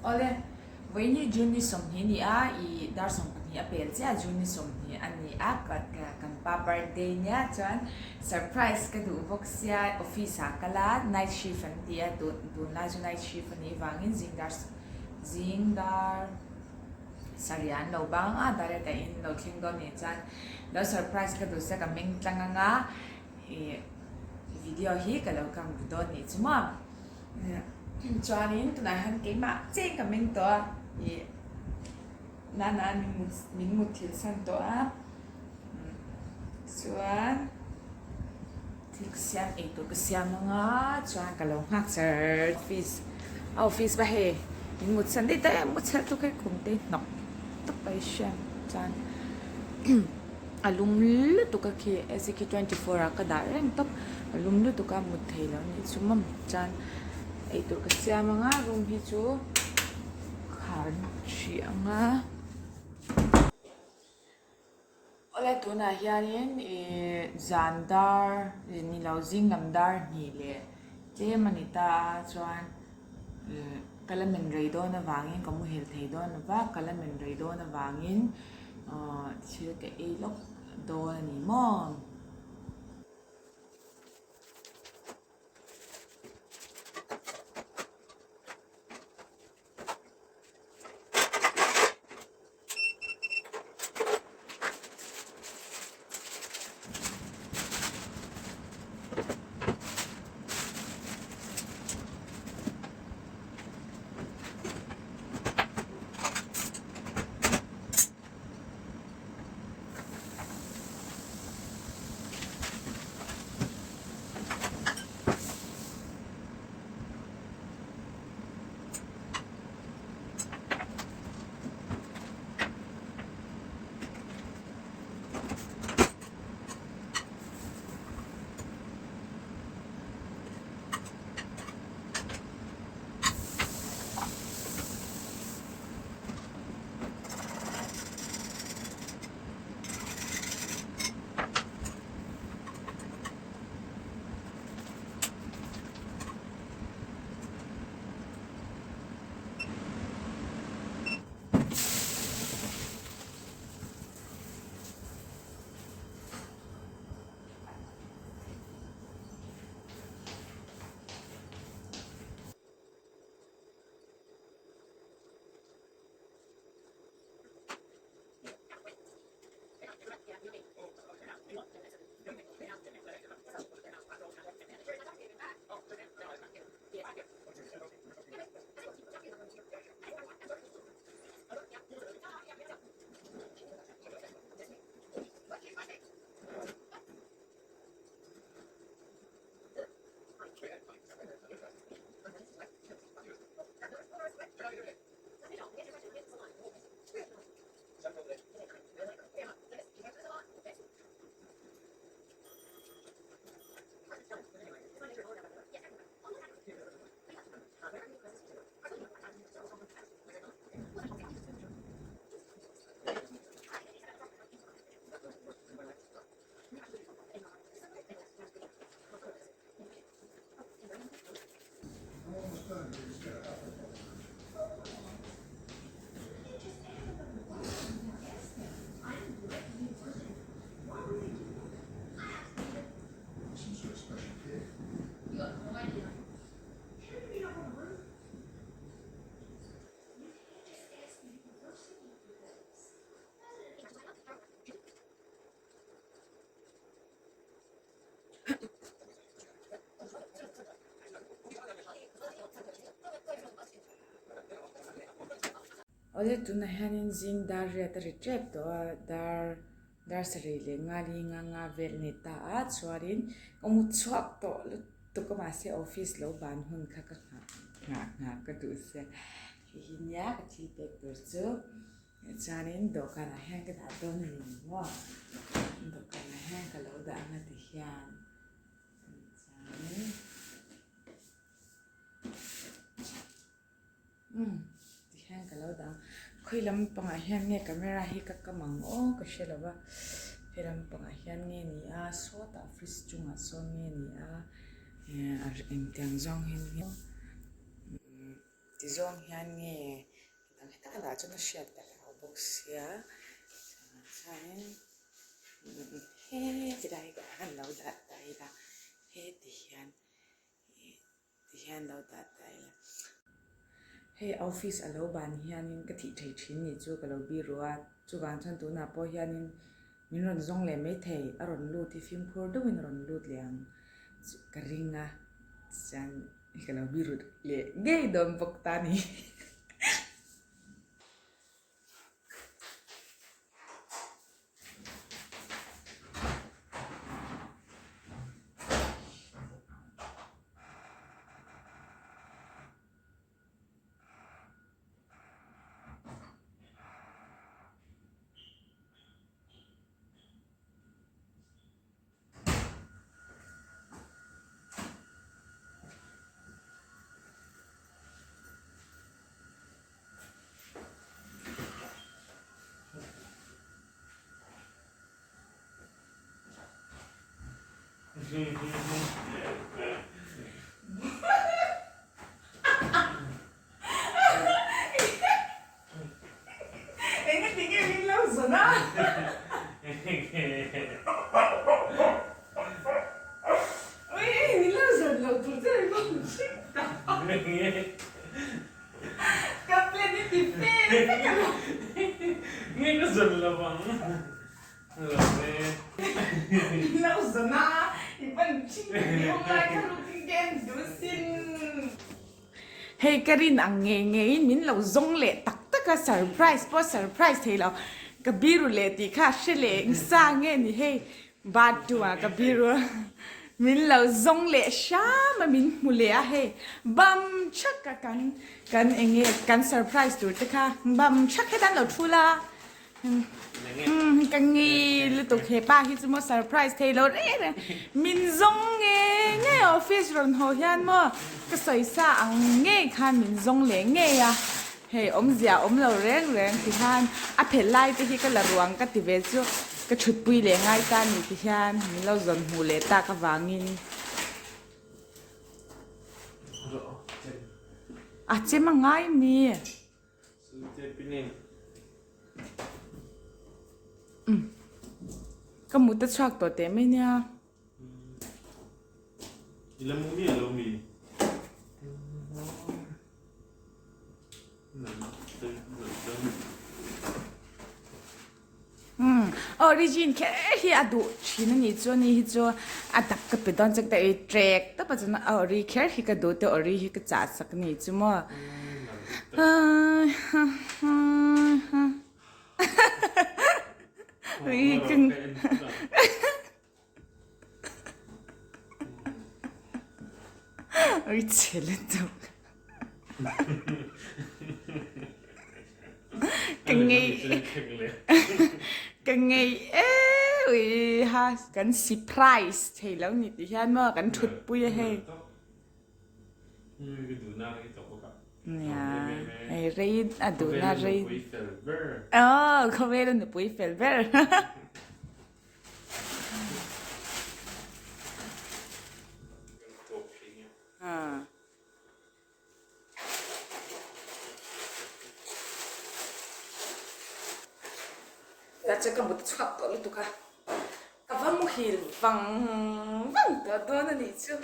Awle, vawiin hi June ni 20 ni a, i dar 20 a pel chiah a, June ni 20 a ni a, kan pa birthday nia chuan surprise ka duh bawk sia, office ah kal a, night shift an ti a, tunlai chu night shift a nih vangin zing dar zing dar sarih an lo bang a, direct ah in lo thleng dawn nih chuan lo surprise ka duh sia ka meng tlang ang a, i video hi ka lo kam ru dawn nih chu maw. Chuanin tunah hian keimah cheng ka meng tawh a, ih nana min mut min mut thil san tawh a, chuan thil ka siam ei tur ka siam ang a, chuan ka lo nghak char office a office va hei min mut san daih daih a mu chhelh tuk hei khum te hnawk tawp a i hriat chuan. A lum lutuk a khi AC khi 24 ah ka dah reng tawp a lum lutuk a mut thei lo nih chu mawm chuan eitur ka siam ang a room hi chu khar hrih ang a. Awle tunah hianin ih zan dar ni lo zing lam dar hnih leh tlem a ni ta a chuan ih ka la men rei dawn avangin ka muhil thei dawn lo va ka la men rei dawn avangin. Aw thil ka ei lawk dawn a ni maw? Awle tunah hianin zing dar riat a ri tep tawh a dar dar sarih leh nga li nga nga vel a ni ta a chuanin ka mu chhuak tawh lutuk a mahse office lo ban hun kha ka nghah nghah nghah ka duh sia hei hi nia ka thil pek tur chu. Chuanin dawhkanah hian ka dah dawn a ni maw? Dawhkanah hian ka lo dah ang a ti hian chuanin umm ti hian ka lo dah ang. Khawi lampangah hian nge camera hi ka kam ang aw ka hre lo va, he lampangah hian nge ni a sawtah fridge chungah sawn nge ni a engtiang zawng hian nge. Ti. zawng hian nge dang heta ka dah chuan a hriat ka hlau bawk sia chuanin he ti lai han lo dah ta ila heti hian ti hian lo dah ta ila. Hei office a lo ban hianin ka thih thei thin ni chu ka lo biru a, chuvang chuan tunah pawh hianin min rawn zawng leh mai thei, a rawn lut hi fimkhur deuhin a rawn lut leh ang chu ka ring a, chuan ka lo biru leh ngei dawn bawk ta a ni. Eng ti nge min lo zawn a? Ui, min lo zawn loh tur che ri bawk hrim ta. Ka plan i ti fel vek a lo. Nge ka zawn lo ang. Lo e. Min lo zawn a, i pan thin ka ti awm lai kha rutin ka en duh sin. Hei ka rin ang ngei ngeiin min lo zawng leh tak tak a, surprise pawh surprise thei lo. Ka biru leh tih kha a hre leh engsa nge ni hei bathroom ah ka biru a, min lo zawng leh hram a min hmu leh a hei bam thak a kan kan eng nge kan surprise tur te kha bam thak hetan lo thul a. Umm ka ngi lutuk he pa hi chu maw surprise thei lo reng reng min zawng nge nge office rawn haw hian maw ka sawi sa ang ngei khan min zawng leh ngei a hei awmzia awm lo reng reng ti hian a phelh lai te hi ka la ruang ka ti ve chu ka thutpui leh ngai ta ni ti hian min lo zawn hmuh leh tak avangin a chem a ngai mi. Ka mut a chhuak tawh teh mai nia. Umm origin kher hi a duh thin a nih chu ani hi chu a dap ka pe dawn chak ta i trek tawp a chuan a ori kher hi ka duh te ori hi ka chah sak a nih chu maw Ui chhe lutuk. Ka ngei ka ngei e ui ha kan surprise thei lo ni ti hian maw kan thut pui a hei. Nia hei rei a duhna rei. Aw khawvel a nupui fel ber. Ta chu ka mut chhuak tawh lutuk a, ka va muhil vang vang tawh dawn a nih chu.